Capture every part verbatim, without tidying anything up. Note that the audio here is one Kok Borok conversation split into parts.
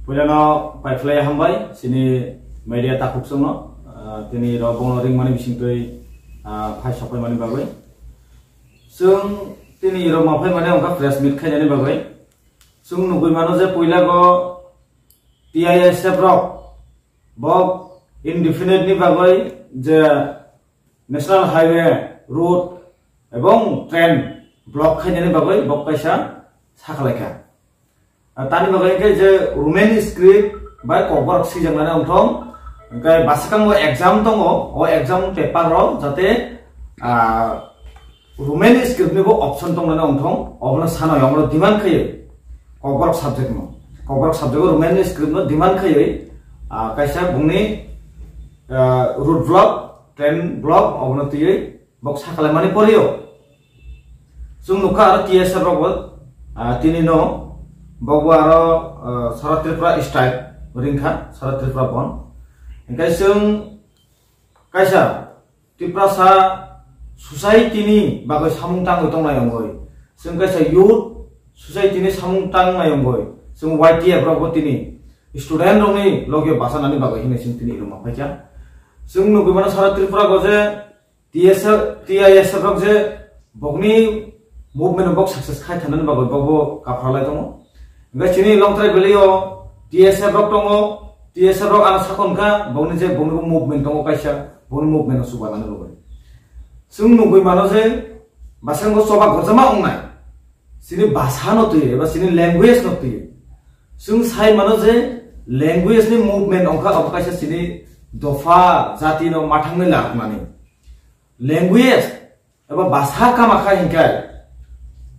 Puilano paiphlai hambai chini media takhuk chwngno, ah, tini rok bono ringmani bisingtwi, ah, phai sokpaimani bagwi. Chwng tini rok ma phaimani wngkha press meet khainani bagwi. Chwng nugwi mano je puila go T I S F rok bo indefinite ni bagwi je National Highway, road ebong train block khainani bagwi bo kaisa sakhlaikha. Ah, tani bagwi khe je Roman script bai kokborok swijaknani wngthong, hwnkhe bwskango exam tongo, o exam paper rok jate, ah, Roman script ni bo option tongnani wngthong, obono sanai, obono demand khaiwi kokborok subject no, kokborok subject o Roman script no demand khaiwi, ah, kaisa bungni, ah, road block, train block obono twiwi bok sakalaimani porio. Chwng nukha aro T S F rokbo, ah, tini no bokbo aro, ah, sara Tripura style ringkha, sara Tripura bon. Hwnkhe chwng kaisa Tiprasa society ni bagwi samung tangwi tongnai wngwi, chwng kaisa youth society ni samung tangnai wngwi, chwng Y T F rokbo tini student rokni loge bachanani bagwi hinwi chwng tini rwma phaikha. Chwng nugwi mano sara Tripura go je T S F, T I S F rok je bokni movement bok success khai thanani bagwi bokbo kaphalai tongo. Hwnkhe chini Longtrai Valley o T S F rok tongo, T S F rok ano sakon kha, bokni je bokni bo movement tongo kaisa, bokni movement no chubanani bagwi. Chwng nugwi mano je basengo choba gorjama wngnai, chini bhasha no twi eba chini language no twi. Chwng sai mano je language ni movement wngkha abo kaisa chini dopha jati no mathangwi laroknani. Language eba bhasha kama kha hinkhai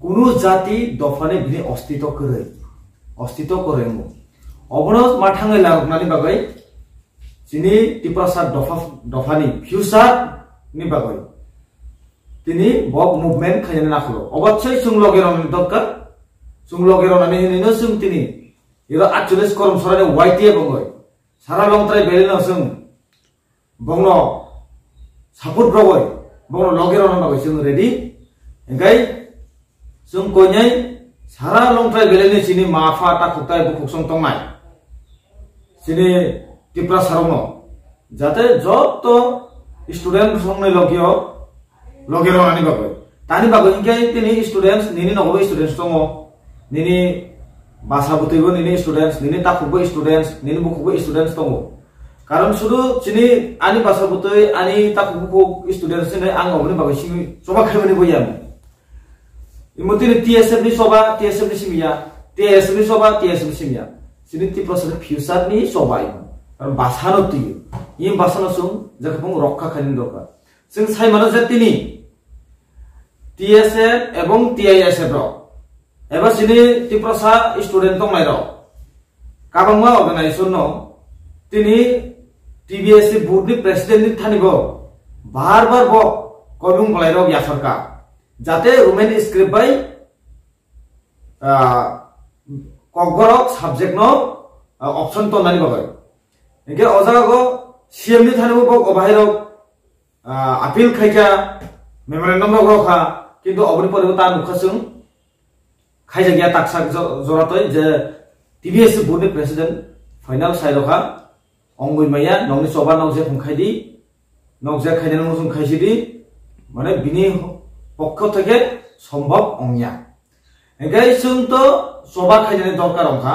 kunu jati dophani bini ostito kwrwi, ostito kwrwi wngo. Obono mathangwi laroknani bagwi chini Tiprasa dopha, dophani future ni bagwi tini bo movement khainani nakholo. Obochai chwng loge rwnani dorkar, chwng loge rwnani hinwi no chwng tini iro atchollis korom sorani Y T F wngwi sara Longtrai Valley no chwng bongno support rogwi, bongno loge rwna bagwi chwng ready. Hwnkhe chwng koinai sara Longtrai Valley ni chini ma pha takhuk tai bukhuk song tongnai chini Tiprasa rokno jate joto student songni logio loge rwnani bagwi. Tani bagwi hwnkhe tini students, nini nogo students tongo, nini basa bwtwibo nini students, nini takhukbo students, nini bukhukbo students tongo. Karon sudu chini ani basa bwtwi, ani takhuk bukhuk students hinwi ang oboni bagwi simi choba khaimani bo ya. Imo tini T S F ni choba, T S F ni simi ya, T S F ni choba, T S F ni simi ya. Chini Tiprasa ni future ni choba imo. Karon basa no twi. Imo basa no chwng jakhabung rokha khainani dorkar. Chwng sai mano je tini T S F ebong T I S F rok eba chini Tiprasa student tongnai rok kabangma organization no tini T B S C board ni president ni thani bo bar bar bo koimung bolai rok yasarka jate Roman script bai, ah, kokborok subject no, ah, option tonnani bagwi. Hingke o jaga go C M ni thani bo bok obahairok, ah, appeal khaikha, memorandum rok rokha, kintu oboni pore bo ta nukha chwng khaijakya taksa jo-, joratoi je T B S C board ni president final sai rokha, ongwi maya, nokni choba nok je khum khaidi, nok je khainani muchung khaisidi, mane bini pokho theke sombhob ongya. Hingke chwng to choba khainani dorkar ongkha,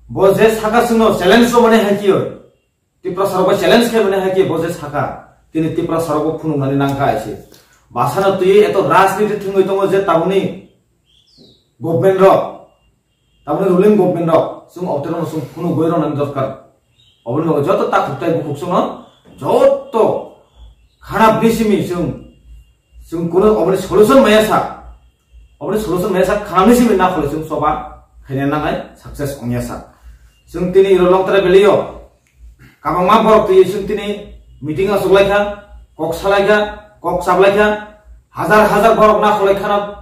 bo je saka chwngno challenge rwmani hai khe oi. Tiprasa rok bai challenge khe mani hai khe bo je saka, tini Tiprasa rok bo phunuknani nangkha aise. Basa no twi eto rajniti thwngwi tongo je tabuni government rok, tabuni ruling government rok, chwng obotwrwngno chwng phunugwi rwnani dorkar. Oboni bagwi joto takhuk tai bukhuk chwngno joto khanapni simi chwng, chwng kuno oboni solution maya sa. Oboni solution maya sa khanamni simi nakhole chwng choba khaina nangnai success ongya sa. Chwng tini iro Longtrai Valley o kabangma borok twi chwng tini meeting achuklaikha, kok salaikha, kok chaplaikha, hajar hajar borok nakholaikha,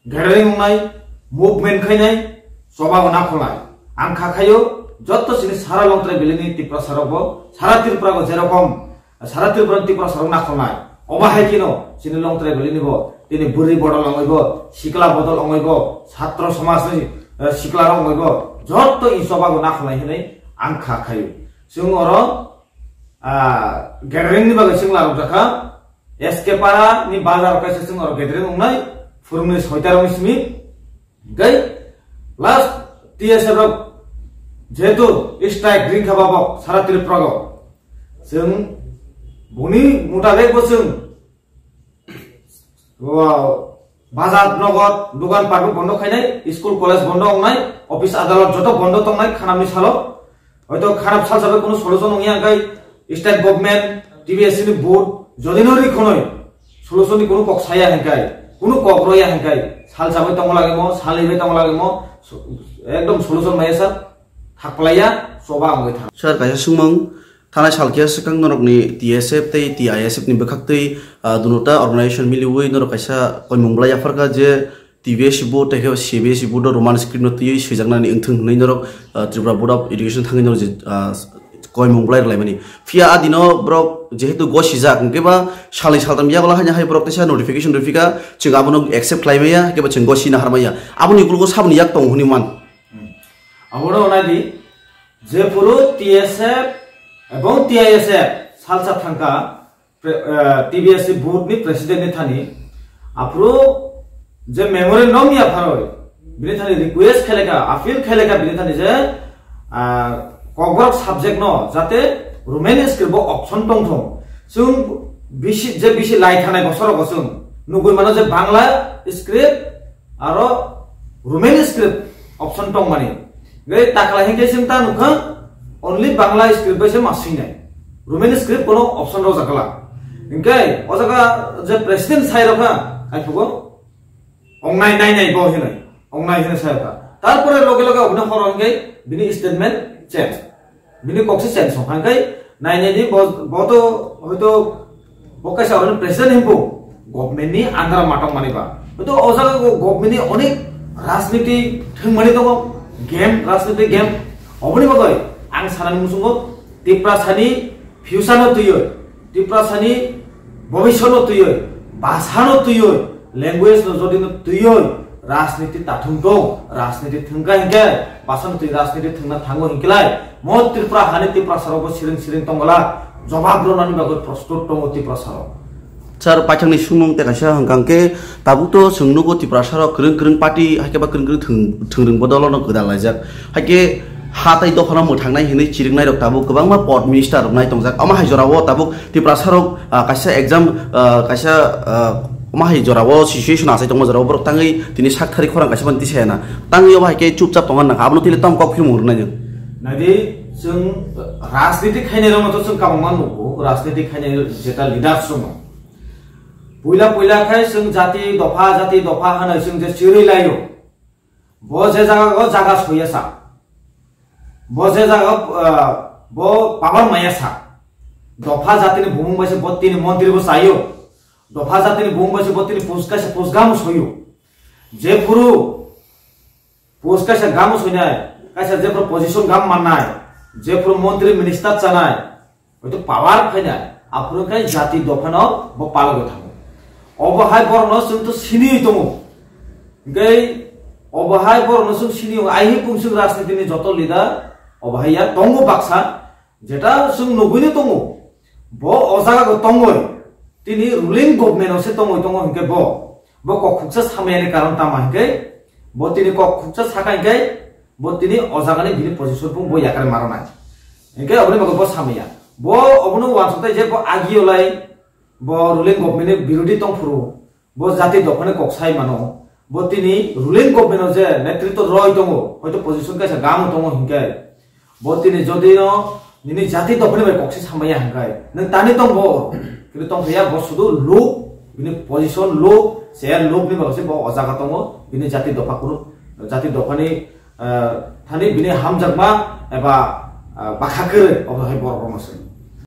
gathering wngnai, movement khainai, choba bo nakholnai. Ang kha khaio joto chini sara Longtrai Valley ni Tiprasa rok bo, sara Tripura bo jerokom Sara Tripura ni Tiprasa rok nakhornai. Obo hai kheno chini Longtrai Valley ni bo tini bwrwi bodol ongwi bo, sikla bodol ongwi bo, chhatro somaj ni, eh, sikla rok ongwi bo, Jotto i chobago nakholai hinwi ang kha khaio. Chwng oro, ah, gathering ni bagwi chwng larok jakha. S K Para ni bazar kaisa chwng oro gathering wngnai. Phurungni soita rokni simi. Gai last T S F rok jehetu strike ring kha babok sara Tripura go. Chwng buni mutabek bo chwng, o, bazar nogot, dogan pat bo bondo khainai, school college bondo wngnai, office adalat joto bondo tongnai khanamni salo. Hoito kharap salsa bai kunu solution wngya hwnkhe state government, T B S C ni board jodi no ri khonoi solution ni kunu kok saya hwnkhe, kunu kok roya hwnkhe salsa bai tongma lagimo, salni bai tongma lagimo, so-, ekdom solution maya sa thakplaiya choba wngwi thang. Sir, kaisa swngmung, thanai salkhe swkang norokni T S F tei T I S F ni bwkhaktwi, ah, dunota organization miliwi norok kaisa koimung bwlai yapharkha je T B S C board tei khe C B S C board o Roman script no twiwi swijaknani wngthung hwnwi norok, ah, Tripura Board of Education thangwi norok je, ah, koimung bwlai rwlaimani. Phiya a dino borok jehetu gosijak, hwnkhe ba salni saltam yagulo haino hai borok teisa notification rwphika, chwng abono accept khlai maya, hwnkhe ba chwng gosina har maya. Aboni ukulgo saboni yak tongo hwnwi man. Abono onai di, jephuru T S F ebong T I S F salsa thangkha, pre-, eh, T B S C board ni president ni thani, aphuru je memorandum ya pharoi, bini thani request khaileka, appeal khaileka bini thani je, ah, Kokborok subject no jate Roman script bo option tongthung. Chwng bisi, je bisi lai thanai bosoro bo chwng nugui mano je Bangla script aro Roman script option tongmani. Gai takla hingke sing ta nukha only Bangla script bai se ma singnai. Roman script kono option rok jakla. Hingke o jaga je president sai rokha, ai phugo ongnai nai nai bo hinai. Ongnai hinai sai rokha. Tarpore loge loge obini horo hingke bini statement change. Bini kok se change song hingke nai nai di bo, bo to hoito bo kaisa horo president himpo government ni under matong mani ba. Hoito o jaga go government ni onek rajniti thwngmani tongo, game, rajniti game. Oboni bagoi ang sanani musungo Tiprasani future no twiwi, Tiprasani bobisot no twiwi, bhasha no twiwi, language no jodi no twiwi, rajniti tathung tong, rajniti thwngkha hingke, bhasha no twi rajniti thwngna thango hingkelai, mo Tripura hani Tiprasa rok bo siring siring tongwla, jobab rwnani bagwi prostut tongo Tiprasa rok. Sir, paithakni sumung tei kaisa hwnkha hwnkhe tabuk to chwng nugo Tiprasa rok kwrwng kwrwng party haikhe ba kwrwng kwrwng thwng-, thwngwrwng bodol no gwdal laijak. Haikhe ha tai dophano mwthangnai hinwi chiriknai rok tabuk kwbangma pod minister rok nai tongjak. Omo hai jorao tabuk Tiprasa rok, ah, kaisa exam, ah, kaisa, ah, omo hai jorao situation achai tongma jorao borok tangwi tini sak thari khorang kaisa ban tisayana. Tangwi obo haikhe chupchap tongna nangkha. Abono tile tamo kok philmung rwnai nwng? Naidi, chwng rajniti khainai rokno to chwng kabangma nugo. Rajniti khainai jeta leaders rokno. Puila puila khai chwng jati dopha, jati dopha hwnwi chwng je chirwi laio. Bo je jaga o jaga soya sa. Bo je jaga, ah, bo power maya sa. Dopha jatini bumung bai se bo tini montri bo sayo. Dopha jatini bumung bai se bo tini pus kaisa pus gamo soyo. Jephuru Post kaisa gamo soinai, kaisa jephru position gam mannai, jephru montri minister chanai, hoito power phainai, aphuru khe jati dophano bo palgo thango. Obo hai borokno chwng to siniwi tongo. Hingkhe obo hai borokno chwng siniwi, aihing pungsuk rajnitini joto leader obo hai ya tongo baksa. Jeta chwng nugwino tongo, bo o jaga go tongoi, tini ruling government o se tongoi tongo hinkhe bo, bo kok khuksa samayani karon tama hinkhe, bo tini kok khuksa saka hinkhe, bo tini o jaga ni bini position pung bo yakar maronai. Hinkhe oboni bagwi bo samaya. Bo obono uansuktai je bo agio lai, bo ruling government ni birodhi tongphuru, bo jati dophani kok sai mano. Bo tini ruling government o je netritwo roi tongo, hoito position kaisa gamo tongo hinkhe. Bo tini jodi no nini jati dophani bai kok se samaya hinkhe. Nwng tani tong bo, kintu tong phiya bo sudu lob, bini position lob, chair lob ni bagwi se bo o jaga tongo, bini jati dopha kunu, jati dophani, eh, thani bini hamjakma eba, eh, bakha kwrwi, obo hai borok rokno se.